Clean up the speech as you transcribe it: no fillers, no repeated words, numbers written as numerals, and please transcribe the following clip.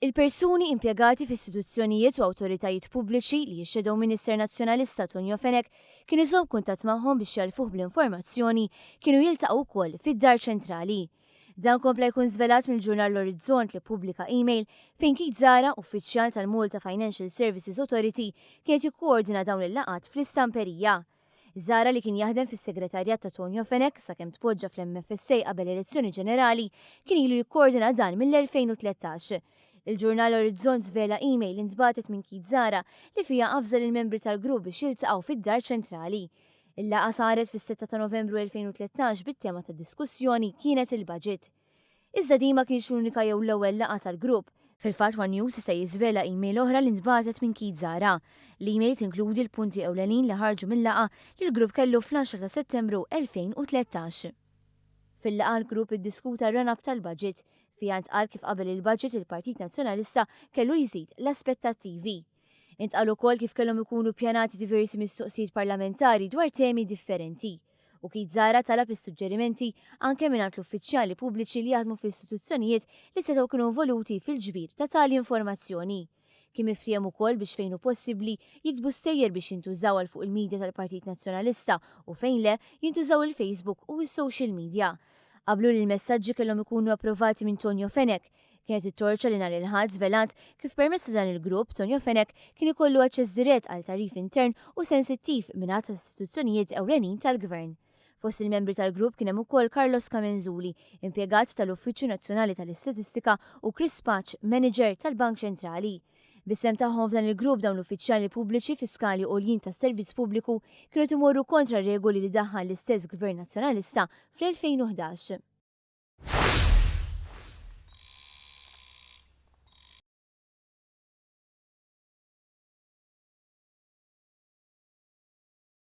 Il-persuni impjegati f'istituzzjonijiet u awtoritajiet pubbliċi li x-Shadow Minister Nazzjonalista Tonio Fenech kien iżomm kuntatt magħhom biex jgħarrfuh bl-informazzjoni kienu jiltaqgħu wkoll fid-Dar Ċentrali. Dan kompla jkun żvelat mill-ġurnal L-Orizzont li ppubblika email fejn Keith Zahra, uffiċjal tal-Malta Financial Services Authority, kien qed jikkoordina dawn il-laqgħat fl-istamperija. Zahra li kien jaħdem fis-segretarjat ta' Tonio Fenech sakemm tpoġġa fl-MFSA qabel l-elezzjoni ġenerali, kien ilu jikkoordina dan mill-2013. Il-ġurnal Orizzont żvela email li ntbagħtet minn Keith Zahra li fiha avża lill-membri tal-grupp biex jiltaqgħu fid-Dar Ċentrali. Il-laqgħa saret fis-6 ta' Novembru 2013 bit-tema tad-diskussjoni kienet il-budget. Iżda din ma kienx l-unika jew l-ewwel laqgħa tal-grupp. Fil-fatt one News issa jiżvela email oħra li ntbagħtet minn Keith Zahra. L-email tinkludi l-punti ewlenin li ħarġu mil-laqgħa li l-grupp kellu fl-10 ta' Settembru 2013. Fil-laqgħa l-grupp iddiskuta r-run-up tal-budget. Fiha ntqal kif qabel il-budget il-Partit Nazzjonalista kellu jżid l-aspettattivi. Intqal ukoll kif kellhom ikunu ppjanati diversi mistoqsijiet parlamentari dwar temi differenti. U Keith Zahra talab is-suġġerimenti anke mingħand l-uffiċjali pubbliċi li jaħdmu fl-istituzzjonijiet li setgħu kienu involuti fil-ġbir ta' tali informazzjoni. Kien miftiehem ukoll biex fejn hu possibbli jiktbu stejjer biex jintużaw għal fuq il-media tal-Partit Nazzjonalista u fejn le, jintużaw il-Facebook u s-social media. Qablu li l-messaġġi kellhom ikunu approvati minn Tonio Fenech. Kienet it-torċa li nhar il-Ħadd żvelat kif permezz ta' dan il-grupp Tonio Fenech kien ikollu aċċess dirett għal tagħrif intern u sensittiv minn għadd ta' istituzzjonijiet ewlenin tal-Gvern. Fost il-membri tal-grupp kien hemm ukoll Carlos Camenzuli, impjegat tal-Uffiċċju Nazzjonali tal-Istatistika u Chris Pace, manager tal-Bank Ċentrali. Bis-sehem tagħhom f'dan il-grupp dawn l-uffiċjali pubbliċi fiskali għoljin tas-servizz pubbliku kienu qed imorru kontra regoli li daħħal l-istess Gvern Nazzjonalista fl-2011.